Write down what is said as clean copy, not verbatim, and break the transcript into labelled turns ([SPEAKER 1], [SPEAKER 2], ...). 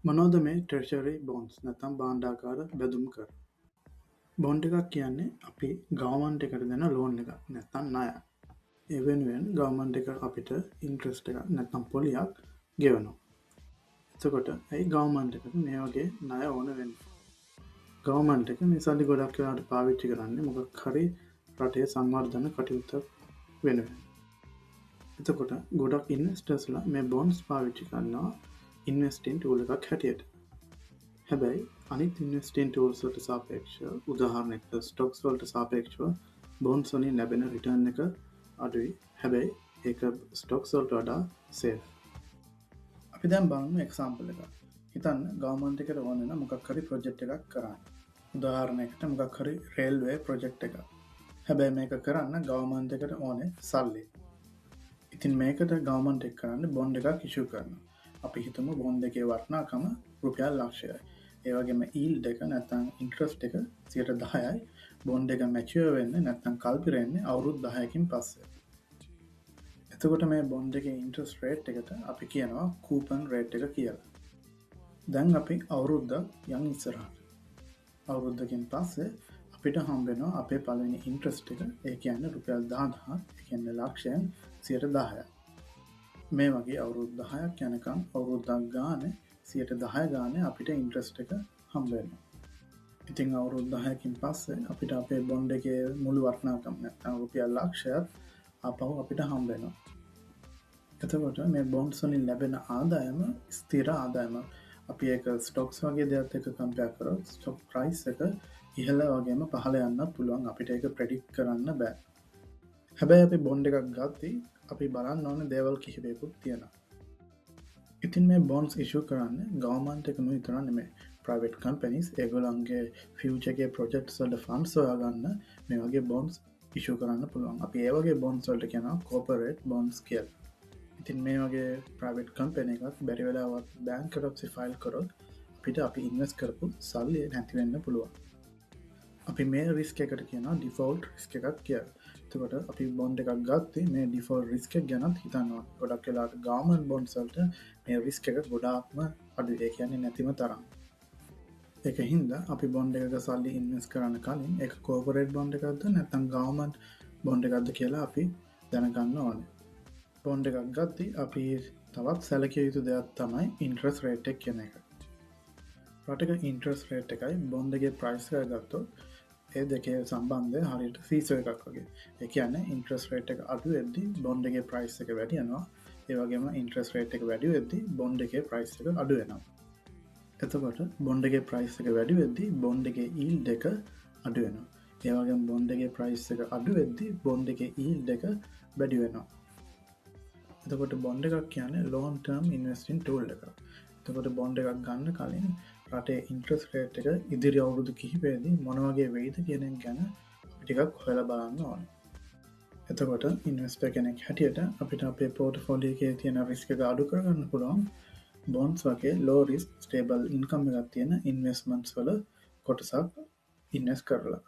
[SPEAKER 1] මොනවද මේ treasury bonds නැත්නම් භාණ්ඩාගාර බැඳුම් කර? බොන්ඩ් එකක් කියන්නේ අපි ගවර්න්මන්ට් එකට දෙන ලෝන් එකක් නැත්නම් ණයක්. ඒ වෙනුවෙන් ගවර්න්මන්ට් එක අපිට ඉන්ට්‍රස්ට් එකක් නැත්නම් පොලියක් ගෙවනවා. එතකොට ඇයි ගවර්න්මන්ට් එකට මේ වගේ ණය ඕන වෙන්නේ? ගවර්න්මන්ට් එක මේ සල්ලි ගොඩක් වෙලාවට පාවිච්චි කරන්නේ මොකක් හරි රටේ සංවර්ධන කටයුත්තක් වෙනුවෙන්. එතකොට ගොඩක් ඉන්වෙස්ටර්ස්ලා මේ බොන්ඩ්ස් පාවිච්චි කරනවා ඉන්වෙස්ටිං ටූල් එකක් හැටියට. හැබැයි අනිත් ඉන්වෙස්ටිං ටූල්ස් වලට සාපේක්ෂව, උදාහරණයකට ස්ටොක්ස් වලට සාපේක්ෂව බොන්ඩ්ස් වලින් ලැබෙන රිටර්න් එක අඩුයි. හැබැයි ඒක ස්ටොක්ස් වලට වඩා සේෆ්. අපි දැන් බලමු එක්සැම්පල් එකක්. හිතන්න ගවර්න්මන්ට් එකට ඕන වෙන මොකක් හරි ප්‍රොජෙක්ට් එකක් කරන්න. උදාහරණයකට මොකක් හරි රේල්වේ ප්‍රොජෙක්ට් එකක්. හැබැයි මේක කරන්න ගවර්න්මන්ට් එකට ඕනේ සල්ලි. ඉතින් මේකට ගවර්න්මන්ට් එක කරන්නේ බොන්ඩ් එකක් ඉෂු කරනවා. අපි හිතමු බොන්ඩ් එකේ වටිනාකම රුපියල් ලක්ෂයයි. ඒ වගේම ඊල්ඩ් එක නැත්නම් ඉන්ට්‍රස්ට් එක 10%යි. බොන්ඩ් එක මැචුවර් වෙන්නේ නැත්නම් කල් පිරෙන්නේ අවුරුදු 10කින් පස්සේ. එතකොට මේ බොන්ඩ් එකේ ඉන්ට්‍රස්ට් රේට් එකට අපි කියනවා කූපන් රේට් එක කියලා. දැන් අපි අවුරුද්දක් යන් ඉස්සරහට. අවුරුද්දකින් පස්සේ අපිට හම්බ වෙනවා අපේ පළවෙනි ඉන්ට්‍රස්ට් එක. ඒ කියන්නේ රුපියල් 10,000, ඒ කියන්නේ ලක්ෂයෙන් 10%. මේ වගේ අවුරුදු 10ක් යනකම් අවුරුද්දක් ගානේ 10% ගානේ අපිට ඉන්ට්‍රස්ට් එක හම්බ වෙනවා. ඉතින් අවුරුදු 10කින් පස්සේ අපිට අපේ බොන්ඩ් එකේ මුළු වටිනාකම නැත්නම් රුපියල් ලක්ෂයක් ආපහු අපිට හම්බ වෙනවා. එතකොට මේ බොන්ඩ්ස් වලින් ලැබෙන ආදායම ස්ථිර ආදායමක්. අපි ඒක ස්ටොක්ස් වගේ දෙයක් එක්ක කම්පෙයාර් කරොත් ස්ටොක් ප්‍රයිස් එක ඉහළ වගේම පහළ යන්නත් පුළුවන්. අපිට ඒක ප්‍රෙඩික්ට් කරන්න බෑ. හැබැයි අපි බොන්ඩ් එකක් ගද්දී අපි බලන්න ඕන දේවල් කිහිපයකුත් තියෙනවා. ඉතින් මේ බොන්ඩ්ස් ඉෂු කරන්නේ ගවර්න්මන්ට් එකම විතරක් නෙමෙයි. ප්‍රයිවට් කම්පැනිස් ඒගොල්ලන්ගේ ෆියුචර් එකේ ප්‍රොජෙක්ට්ස් වලට ෆන්ඩ්ස් හොයාගන්න මේ වගේ බොන්ඩ්ස් ඉෂු කරන්න පුළුවන්. අපි ඒ වගේ බොන්ඩ්ස් වලට කියනවා කෝපරේට් බොන්ඩ්ස් කියලා. ඉතින් මේ වගේ ප්‍රයිවට් කම්පැනි එකක් බැරි වෙලාවත් බැංක්‍රප්සි ෆයිල් කරොත් අපිට අපි ඉන්වෙස්ට් කරපු සල්ලි නැති වෙන්න පුළුවන්. අපි මේ රිස්ක් එකට කියනවා ඩිෆෝල්ට් රිස්ක් එකක් කියලා. එතකොට අපි බොන්ඩ් එකක් ගත්තේ මේ ඩිෆෝල්ට් රිස්ක් එක ගැනත් හිතනවා. ගොඩක් වෙලාවට ගවර්න්මන්ට් බොන්ඩ්ස් වලට මේ රිස්ක් එක ගොඩාක්ම අඩුයි. ඒ කියන්නේ නැතිම තරම්. ඒක හින්දා අපි බොන්ඩ් එකක සල්ලි ඉන්වෙස්ට් කරන්න කලින් ඒක කෝපරේට් බොන්ඩ් එකක්ද නැත්නම් ගවර්න්මන්ට් බොන්ඩ් එකක්ද කියලා අපි දැනගන්න ඕනේ. බොන්ඩ් එකක් ගද්දී අපි තවත් සැලකිය යුතු දෙයක් තමයි ඉන්ට්‍රස්ට් රේට් එක කියන එක. රටක ඉන්ට්‍රස්ට් රේට් එකයි බොන්ඩ් එකේ ප්‍රයිස් එක ගත්තොත් ඒ දෙකේ සම්බන්ධය හරියට සීසෝ එකක් වගේ. ඒ කියන්නේ ඉන්ට්‍රස්ට් රේට් එක අඩු වෙද්දී බොන්ඩ් එකේ ප්‍රයිස් එක වැඩි වෙනවා. ඒ වගේම ඉන්ට්‍රස්ට් රේට් එක වැඩි වෙද්දී බොන්ඩ් එකේ ප්‍රයිස් එක අඩු වෙනවා. එතකොට බොන්ඩ් එකේ ප්‍රයිස් එක වැඩි වෙද්දී බොන්ඩ් එකේ ඊල්ඩ් එක අඩු වෙනවා. ඒ වගේම බොන්ඩ් එකේ ප්‍රයිස් එක අඩු වෙද්දී බොන්ඩ් එකේ ඊල්ඩ් එක වැඩි වෙනවා. එතකොට බොන්ඩ් එකක් කියන්නේ ලොන්ග් ටර්ම් ඉන්වෙස්ටිං ටූල් එකක්. එතකොට බොන්ඩ් එකක් ගන්න කලින් රටේ ඉන්ට්‍රස්ට් රේට් එක ඉදිරි අවුරුදු කිහිපයේදී මොන වගේ වෙයිද කියන එක ගැන අපි ටිකක් හොයලා බලන්න ඕනේ. එතකොට ඉන්වෙස්ටර් කෙනෙක් හැටියට අපිට අපේ පෝට්ෆෝලියෝ එකේ තියෙන රිස්ක් එක අඩු කරගන්න පුළුවන් බොන්ඩ්ස් වගේ ලෝ රිස්ක් ස්ටේබල් ඉන්කම් එකක් තියෙන ඉන්වෙස්ට්මන්ට්ස් වල කොටසක් ඉන්වෙස්ට් කරලා.